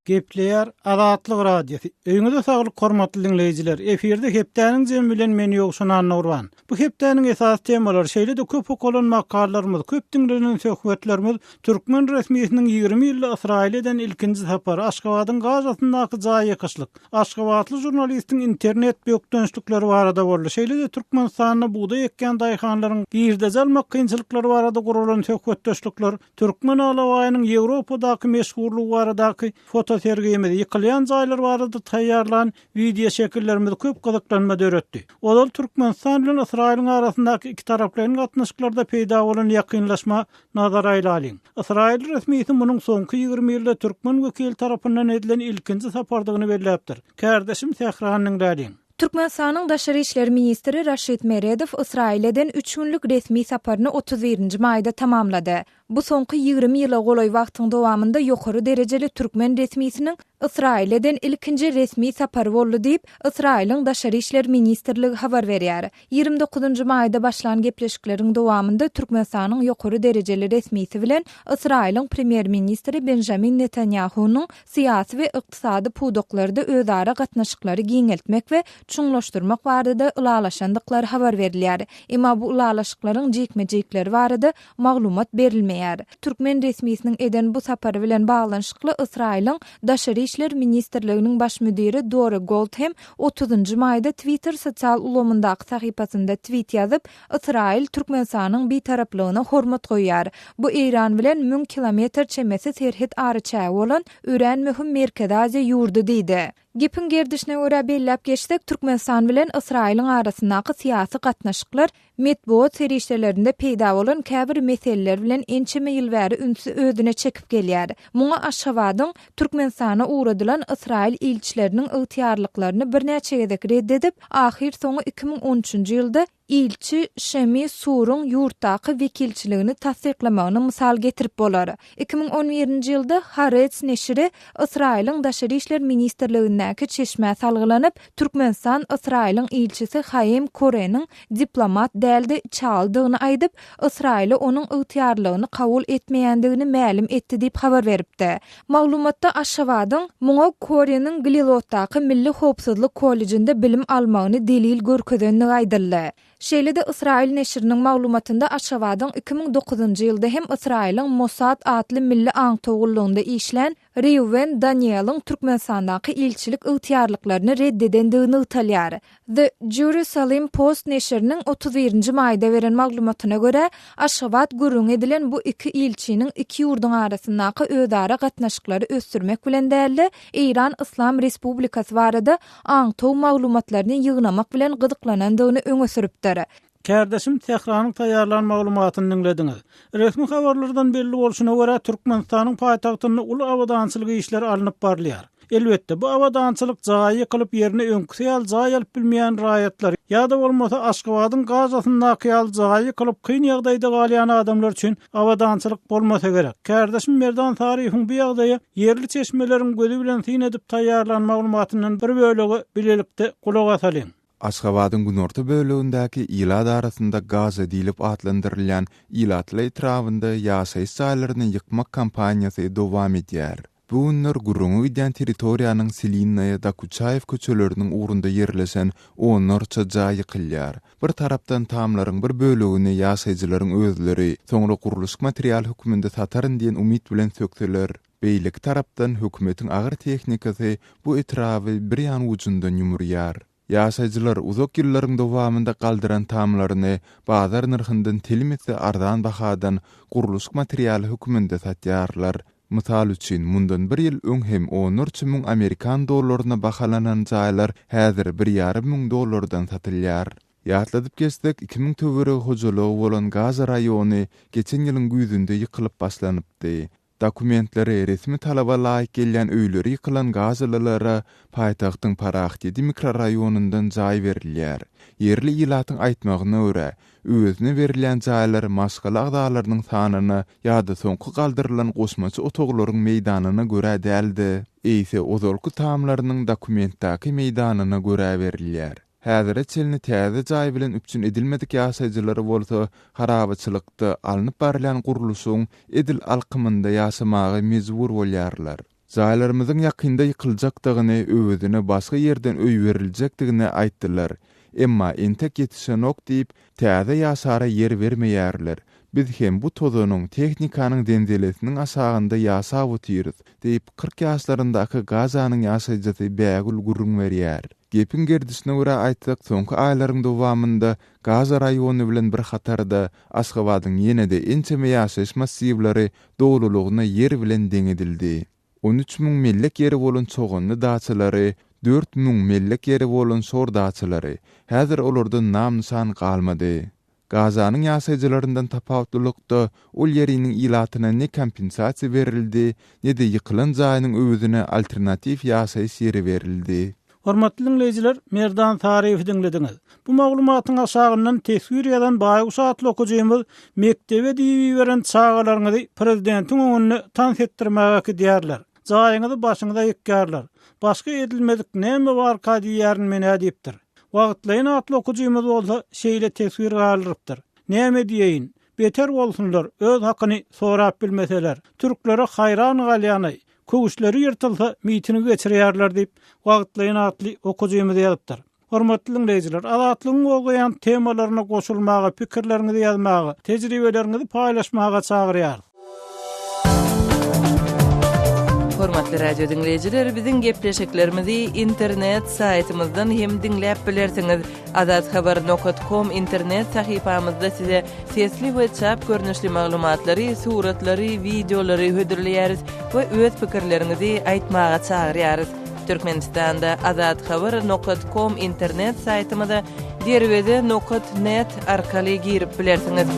Gepleýär Azatlyk Radiosy. Öýüňize saglyk hormatly diňleýjiler. Efirde hepdäniň jemi bilen men Ýowşan Annagurban. Bu hepdäniň esasy temalary, şeýle-de köp okalan makalalarymyz, köp diňlenen söhbetlerimiz türkmen resmisiniň 20 ýylda Ysraýyla eden ilkinji sapary, Aşgabadyň Gazasyndaky jaý ýykyşlyk, aşgabatly žurnalistiň internet bökdençlikleri barada boldy. Şeýle-de Türkmenistanda bugdaý ekýän daýhanlaryň girdeji almak kynçylyklary barada guralan söhbetdeşlikler Türkmen alabaýynyň Ýewropadaky meşhurlygy baradaky fotosergimiz, ýykylýan jaýlar barada taýýarlan wideoşekillerimiz köp gyzyklanma döretdi. Ozal Türkmenistan bilen Ysraýylyň arasyndaky ikitaraplaýyn gatnaşyklarda peýda bolan ýakynlaşma nazar aýlalyň. Ysraýyl resmisi munuň soňky 20 ýylda türkmen wekili tarapyndan edilen ilkinji sapardygyny belläpdir. Kärdeşim Sährany diňläliň. Türkmenistanyň daşary işler ministri Raşid Meredow Ysraýyl eden üç günlük resmi saparyny 31 nji maýda tamamlady. Bu soňky 20 ýyla golaý wagtyň dowamynda ýokary derejeli türkmen resmisiniň Ysraýyl eden ilkinji resmi sapary boldy diýip, Ysraýylyň Daşary işler ministrligi habar berýär. 29 njy maýda başlan gepleşikleriň dowamynda Türkmenistanyň ýokary derejeli resmisi bilen Ysraýylyň premýer-ministri Benjamin Netanýahunyň syýasy we ykdysady pudaklarda özara gatnaşyklary giňeltmek we çuňlaşdyrmak barada ylalaşandyklary habar berilýär. Emma bu ylalaşyklaryň jikme-jikleri barada maglumat berilmeýär. Türkmen resmisiniň eden bu sapary bilen baglanyşykly Ysraýylyň Daşary işler ministrliginiň baş müdiri Dori Gold hem otuzynjy maýda Twitter sosial ulgamyndaky sahypasynda twit ýazyp, Ysraýyl Türkmenistanyň bitaraplygyna hormat goýýar. Bu Eýran bilen müň kilometr çemesi serhet araçägi bolan örän möhüm Merkezi Aziýa ýurdy diýdi. Gepiň gerdişine görä belläp geçsek, Türkmenistan bilen Ysraýylyň arasyndaky syýasy gatnaşyklar metbugat serişdelerinde peýda bolan käbir meseleler bilen ençeme ýyl bäri ünsi özüne çekip gelýär. Muňa Aşgabadyň Türkmenistana ugradylan ysraýyl ilçileriniň ygtyýarlyklaryny birnäçe gezek ret edip, ahyrsoňy 2013-nji ýylda ilçi Şemi Suruň ýurtdaky wekilçiligini tassyklamagyny mysal getirip bolar. 2011-nji ýylda Haaretz neşiri Ysraýylyň Daşary işler ministrligindäki çeşmä salgylanyp, Türkmenistan Ysraýylyň ilçisi Haim Koreniň diplomat däl-de içalydygyny aýdyp, Ysraýyla onuň ygtyýarlygyny kabul etmeýändigini mälim etdi diýip habar beripdi. Maglumatda Aşgabadyň muňa Koreniň Glilotdaky Milli howpsuzlyk kollejinde bilim almagyny delil görkezendigi aýdyldy. Şeýle-de Ysraýyl neşiriniň maglumatynda Aşgabadyň 2009-njy ýylda hem Ysraýylyň Mossad atly milli aňtaw gullugynda işlän Reuwen Danieliň Türkmenistandaky ilçilik ygtyýarlyklaryny red edendigi nygtalýar. The Jerusalem Post neşiriniň 31 nji maýda beren maglumatyna görä, Aşgabat gürrüňi edilen bu iki ilçiniň iki ýurduň arasyndaky özara gatnaşyklary ösdürmek bilen däl-de, Eýran Yslam Respublikasy barada aňtaw maglumatlaryny ýygnamak bilen gyzyklanandygyny öňe sürüpdir. Kärdeşim Sähranyň taýýarlan maglumatyny diňlediňiz. Resmi habarlardan belli bolşuna görä, Türkmenistanyň paýtagtynda uly abadançylyk işleri alnyp barylýar. Elbetde, bu abadançylyk jaýy ýykylyp, ýerine öňküsi ýaly jaý alyp bilmeýän raýatlar, ýa-da bolmasa Aşgabadyň Gazasyndaky ýaly jaýy ýykylyp, kyn ýagdaýda galýan adamlar üçin abadançylyk bolmasa gerek. Kärdeşim Merdan Saryýewiň bu ýagdaýa ýerli çeşmeleriň gözi bilen syn edip taýýarlan maglumatyndan bir bölege bilelikde gulak asalyň. Aşgabadyň günorta bölegindäki ilat arasynda Gaza diýlip atlandyrylýan ilatly etrabynda ýaşaýyş jaýlaryny ýykmak kampaniýasy dowam edýär. Bu günler gürrüňi gidýän territoriýanyň Silinnaýa, Dokuçaýew köçeleriniň ugrunda ýerleşen onlarça jaý ýykylýar. Bir tarapdan tamlaryň bir bölegini ýaşaýjylaryň özleri, soňra gurluşyk materialy hökmünde sataryn diýen umyt bilen sökseler, beýleki tarapdan hökümetiň agyr tehnikasy bu etraby bir ýan ujundan ýumurýar. Ýaşaýjylar uzak ýyllaryň dowamynda galdyran tamlaryny bazar nyrhyndan telim esse arzan bahadan gurluşyk materialy hökmünde satýarlar. Mysal üçin, mundan bir ýyl öň hem onlarça müň amerikan dollaryna bahalanan jaýlar häzir bir ýarym müň dollardan satylýar. Ýatladyp geçsek, 2000 töweregi hojalygy bolan Gaza raýony geçen ýylyň güýzünde ýykylyp başlanypdy. Dokumentleri resmi talaba laýyk gelýän öýleri ýykylan gazalylara paýtagtyň Parahat ýedi mikroraýonyndan jaý berilýär. Ýerli ilatyň aýtmagyna görä, öwezine berilýän jaýlar maşgala agzalarynyň sanyna ýa-da soňky galdyrylan goşmaça otaglaryň meýdanyna görä däl-de, eýse ozalky tamlarynyň dokumentdäki meýdanyna görä berilýär. Häzire çenli täze jaý bilen üpjün edilmedik ýaşaýjylary bolsa harabaçylykda alnyp barylýan gurluşygyň edil alkymynda ýaşamaga mejbur bolýarlar. Jaýlarymyzyň ýakynda ýykyljakdygyny, öwezine başga ýerden öý beriljekdigini aýtdylar. Emma entek ýetişenok diýip, täze ýaşara ýer bermeýärler. Biz hem bu tozanyň, tehnikanyň zenzelesiniň aşagynda ýaşap otyrys, diýip, 40 ýaşlaryndaky Gazanyň ýaşaýjysy Bägül gürrüň berýär. Gepiň gerdişine görä aýtsak, soňky aýlaryň dowamynda Gaza raýony bilen bir hatarda, Aşgabadyň ýene-de ençeme ýaşaýyş massiwleri dolulygyna ýer bilen deň edildi. 13 müň mellek ýeri bolan Çoganly daçalary, 4000 mellek ýeri bolan Şor daçalary, häzir olardan nam-nyşan galmady. Gazanyň ýaşaýjylaryndan tapawutlylykda, ol ýeriniň ilatyna ne kompensasiýa berildi, ne-de ýykylan jaýynyň öwezine alternatiw ýaşaýyş ýeri berildi. Hormatly diňleýjiler, Merdan Saryýewi diňlediňiz. Bu maglumatyň aşagyndan teswir ýazan Baýguş atly okyjymyz Mekdebe diýip iberen çagalaryňyzy prezidentiň öňünde tans etdirmäge äkidýärler. Jaýyňyzy başyňyza ýykýarlar. Başga edilmedik näme barka diýýärin men-ä diýipdir. Wagtlaýyn atly okyjymyz bolsa şeýle teswir galdyrypdyr, Näme diýeýin, beter bolsunlar, öz hakyny sorap bilmeseler. Türklere haýran galýanaý, köwüşleri ýyrtylsa miting geçirýärler diýip, Wagtlaýyn atly okyjymyz ýazypdyr. Hormatly diňleýjiler, Azatlygyň gozgaýan temalaryna goşulmaga, pikirleriňizi ýazmaga, tejribeleriňizi paýlaşmaga çagyrýarys. Hormatly radio diňleýjiler, biziň gepleşiklerimizi internet saýtymyzdan hem diňläp bilersiňiz. Azathabar nokat kom internet sahypamyzda size sesli we çap görnüşli maglumatlary, suratlary, wideolary hödürleýäris we öz pikirleriňizi aýtmaga çagyrýarys. Türkmenistanda Azathabar nokat kom internet saýtymyza Derweze nokat net arkaly girip bilersiňiz.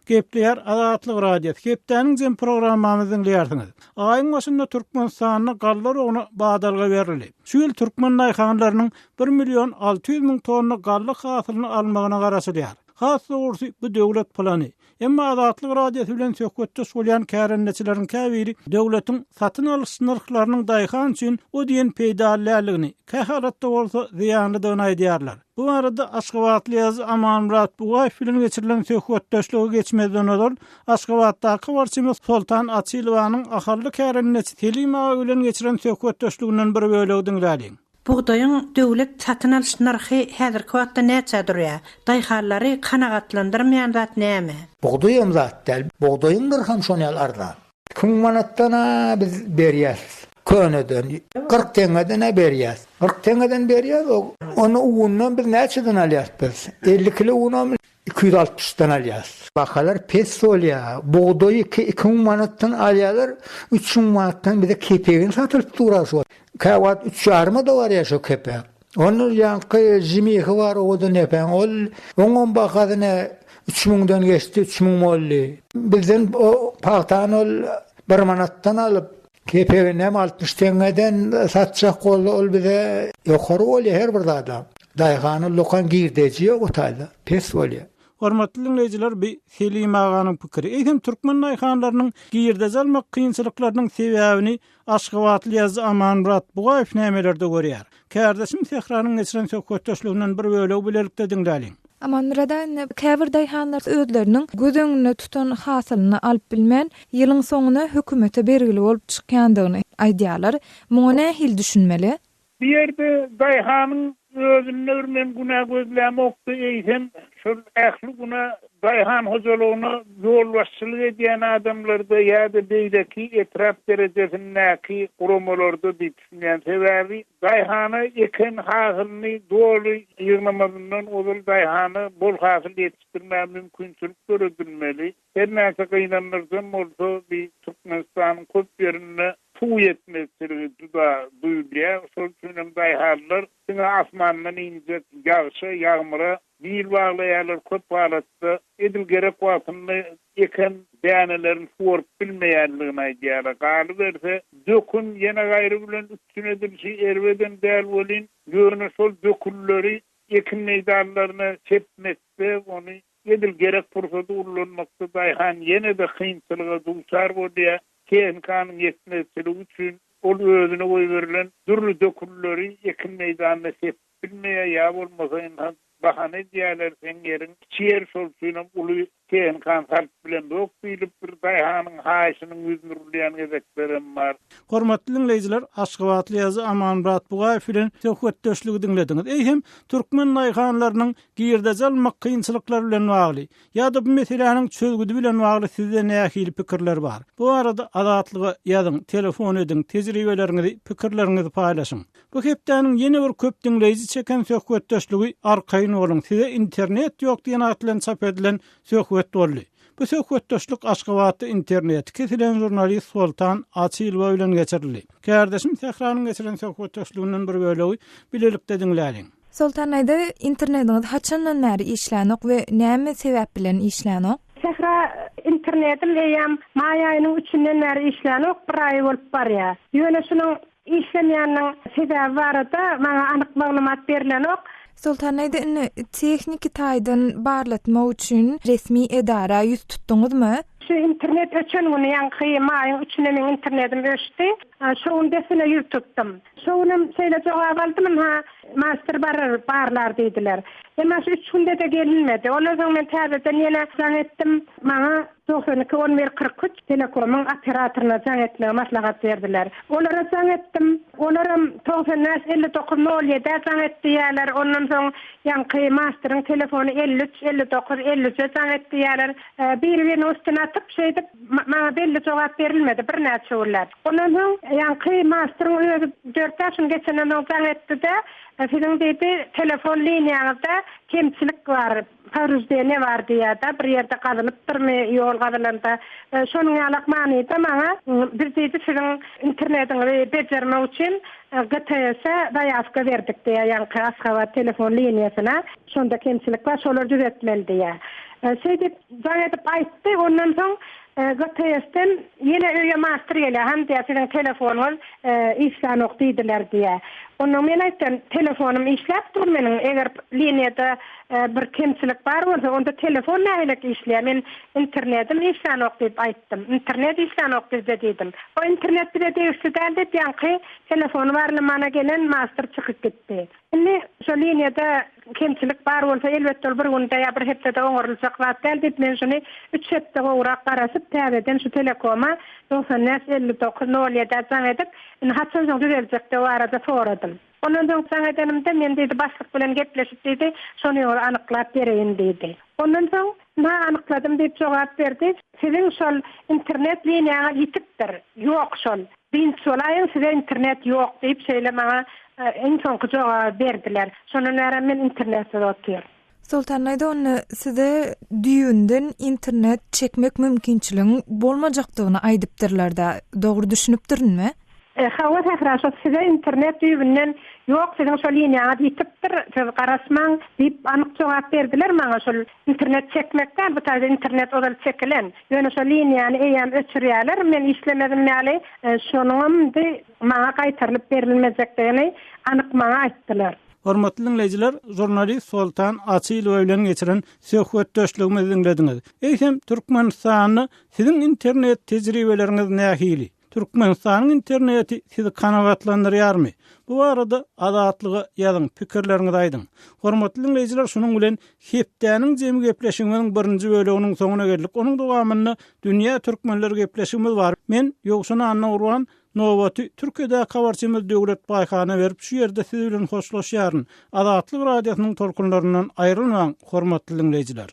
Gepleýär Azatlyk Radiosy, Hepdäniň jem programmamyzy diňleýärsiňiz. Aýyň başynda Türkmenistanda galla uruguna badalga berildi. Şu ýyl türkmen daýhanlarynyň bir million 600 müň tonna galla hasylyny almagyna garaşylýar. Has dogrusy, bu döwlet plany. Emma Azatlyk Radiosy bilen söhbetdeş bolýan kärendeçileriň käbiri döwletiň satyn alyş nyrhlarynyň daýhan üçin o diýen peýdaly däldigini, kähalatda bolsa zyýanlydygyny aýdýarlar. Bu barada aşgabatly ýazyjy Amanmyrat Bugaýew bilen geçirilen söhbetdeşlige geçmezden ozal, Aşgabatdaky habarçymyz Soltan Açylowanyň ahally kärendeçi Selim aga bilen geçiren söhbetdeşliginden bir bölegi diňläliň. Bugdaýyň döwlet satyn alyş nyrhy häzirki wagtda näçä durýar? Daýhanlary kanagatlandyrmaýan zat näme? Bugdaýam zat däl. Bugdaýyň nyrham şon ýaly arzan. 2000 manatdan-a biz berýäs. Köneden 40 teňňeden-ä berýäs. 40 teňňeden berýäs, ony undan biz näçeden alýas biz? 50 kilo unam 260-dan alýas. Bahalar pes bolýar. Bugdaýy 2000 manatdan alýarlar, 3000 manatdan bize kepegini satylyp dur-a şu wagt. Käwagt üç ýaryma-da barýar şo kepek. Onuň ýaňky žmihi bar owadan nepäň, ol oňam bahasy ne üç müňden geçdi, üç müň boldy. Bizden o pagtany ol bir manatdan alyp, kepeginem 60 teňňeden satjak boldy, ol bize ýokary bolýar her bir zadam. Daýhana lukan girdeji ýok o taýda, pes bolýar. Hormatly diňleýjiler bi Selim aganyň pikiri. Eýsem türkmen daýhanlarynyň girdeji almak kynçylyklarynyň sebäbini Aşgabatly ýazyjy Amanmyrat Bugaýew nämelerde görýär? Kärdeşim Sähranyň geçiren söhbetdeşliginden bir bölegi bilelikde diňläliň. Amanmyrat aga indi käbir daýhanlar özleriniň göz öňünde tutan hasylyny alyp bilmän, ýylyň soňuna hökümete bergili bolup çykýandygyny aýdýarlar. Muňa nähili düşünmeli? Bu ýerde daýhanyň özünde bir men günä gözlämokdy, eýsem, şol ähli günä daýhan hojalygyna ýolbaşçylyk edýän adamlarda ýa-da beýleki etrap derejesindäki guramalarda diýip düşünýän. Sebäbi daýhana eken hasylyny doly ýygnamazyndan ozal daýhana bol hasyl ýetişdirmäge mümkinçilik döredilmeli. Her näçe gynandyryjam bolsa, bi Türkmenistanyň köp ýerinde suw ýetmezçiligi juda duýulýar. Şol üçin hem daýhanlar diňe asmandan injek ýagşa, ýagmyra bil baglaýarlar. Köp halatda edil gerek wagtynda eken dänelerini suwaryp bilmeýändigini aýdýarlar. Galyberse, dökün ýene gaýry bilen üpjün edilişi erbedem däl welin, ýöne şol dökünleri ekin meýdanlaryna sepmekde, ony Edil gerek pursady ullanmakda daýhan ýene-de kynçylyga duçar bolýar. Tehnikanyň ýetmezçiligi üçin ol özüne goýberilen dürli dökünleri ekin meýdanyna sepip bilmeýär ýa bolmasa ynha. bahana edýärler, seň ýeriň kiçi ýer şol üçinem uly tehnikany salyp bilemzok diýlip bir daýhanyň haýyşynyň ýüzüne urulýan gezeklerem bar. Hormatly diňleýjiler, aşgabatly ýazyjy Amanmyrat Bugaýew bilen söhbetdeşligi diňlediňiz. Eýsem, türkmen daýhanlarynyň girdeji almak kynçylyklary bilen bagly ýa-da bu meseläniň çözgüdi bilen bagly sizde nähili pikirler bar? Bu barada Azatlyga ýazyň, telefon ediň, tejribeleriňizi, pikirleriňizi paýlaşyň. Bu hepdäniň ýene bir köp diňleýji çeken söhbetdeşligi Arkaýyn boluň, size internet ýok diýen at bilen çap edilen söhbet boldy. Bu söhbetdeşlik Aşgabatda interneti kesilen žurnalist Soltan Açylowa bilen geçirildi. Kärdeşim Sähranyň geçiren söhbetdeşliginden bir bölegi bilelikde diňläliň. Soltan aýda, internetiňiz haçandan bäri işlänok we näme sebäp bilen işlänok? Sähra, internetim eýýäm maý aýynyň üçünden bäri işlänok, bir aý bolup barýar. Ýöne şunuň Işlemeýäniniň sebäbi barada maňa anyk maglumat berlenok. Soltan aýda indi tehniki taýdan barlatmak üçin resmi edara ýüz tutduňyzmy? Şu internet öçen güni ýaňky maýyň üçüne meň internetim öçdi. Şo gün dessine ýüz tutdum. Şo günem şeýle jogap aldym ynha master barar barlar diýdiler. Emma şu üç günde-de gelinmedi. Ondan soň men täzeden ýene jaň etdim. Maňa 92 11 43 Telekomyň operatoryna jaň etmegi maslahat berdiler. Olara jaň etdim. Olaram 95 59 nol ýedä jaň et diýýärler. Ondan soň ýaňky masteriň telefony 53 59 53-e jaň et diýýärler. Biri-biriniň üstüne atyp, şeýdip, maňa belli jogap berilmedi birnäçe günläp. Ondan soň ýaňky masteriň özi dört-bäş gün geçenden soň jaň etdi-de, Siziň diýdi, telefon liniýaňyzda kemçilik bar. Powreždeniýe bar diýýär-de, bir ýerde gazylypdyrmy, ýol gazylanda. Şonuň ýalak manyda maňa, biz diýdi, siziň internetiňizi bejermek üçin GTS-e zaýawka berdik diýýär, ýaňky Aşgabat telefon liniýasyna. Şonda kemçilik bar, şolary düzetmeli diýýär. Şeýdip, jaň edip aýtdy. Ondan soň GTS-den ýene öýe master gelýär, hany diýýär, siziň telefonyňyz işlänok diýdiler diýýär. Ondan men aýtdym, telefonym işläp dur meniň, eger liniýada Bir kemçilik bar bolsa, onda telefon nähilek işleýär? Men internedim işlänok diýip aýtdym. Internet işlänok bizde diýdim. O internet bize degişli däl diýip, ýaňky telefony barlamana gelen master çykyp gitdi. Indi şo liniýada kemçilik bar bolsa, elbetde ol bir günde ýa bir hepdede oňaryljak zat däl diýip, men şuny üç hepde gowrak garaşyp, täzeden şu telekoma 95 59 nol ýedä jaň edip, indi haçan soň düzeljekdigi barada soradym. Ondan soň jaň edenimde, men diýdi, başlyk bilen gepleşip diýdi, şony anyklap bereýin diýdi. Ondan soň, Ynha anykladym diýip jogap berdi. Siziň şol internet liniýaňyz ýitipdir, ýok şol. Dynç bolaýyň, size internet ýok diýip şeýle maňa iň soňky jogaby berdiler. Şondan bärem men internetsiz otyryn. Soltan aýda onda size düýbünden internet çekmek mümkinçiligiň bolmajakdygyny aýdypdyrlarda, dogry düşünipdirinmi? Hawa Sähra şo size internet düýbünden ýok siziň şo liniýaňyz ýitipdir siz garaşmaň diýip anyk jogap berdiler maňa şol internet çekmek däl bu taýda internet ozal çekilen ýöne şo liniýany eýýäm öçürýäler men işlemezim ýaly şonuňam indi maňa gaýtarylyp berilmejekdigini anyk maňa aýtdylar. Hormatly diňleýjiler, žurnalist Soltan Açylowa bilen geçiren söhbetdeşligimizi diňlediňiz. Eýsem, Türkmenistanda siziň internet tejribeleriňiz nähili? Türkmenistanyň interneti sizi kanagatlandyrýarmy? Bu barada Azatlyga ýazyň, pikirleriňizi aýdyň. Hormatly diňleýjiler, şunuň bilen hepdäniň jemi gepleşigimiziň birinji böleginiň soňuna geldik. Onuň dowamynda Dünýä türkmenleri gepleşigimiz bar. Men Ýowşan Annagurban Nobaty Türkiýedäki habarçymyz Döwlet Baýhana berip, şu ýerde siz bilen hoşlaşýaryn. Azatlyk Radiosynyň tolkunlaryndan aýrylmaň, hormatly diňleýjiler!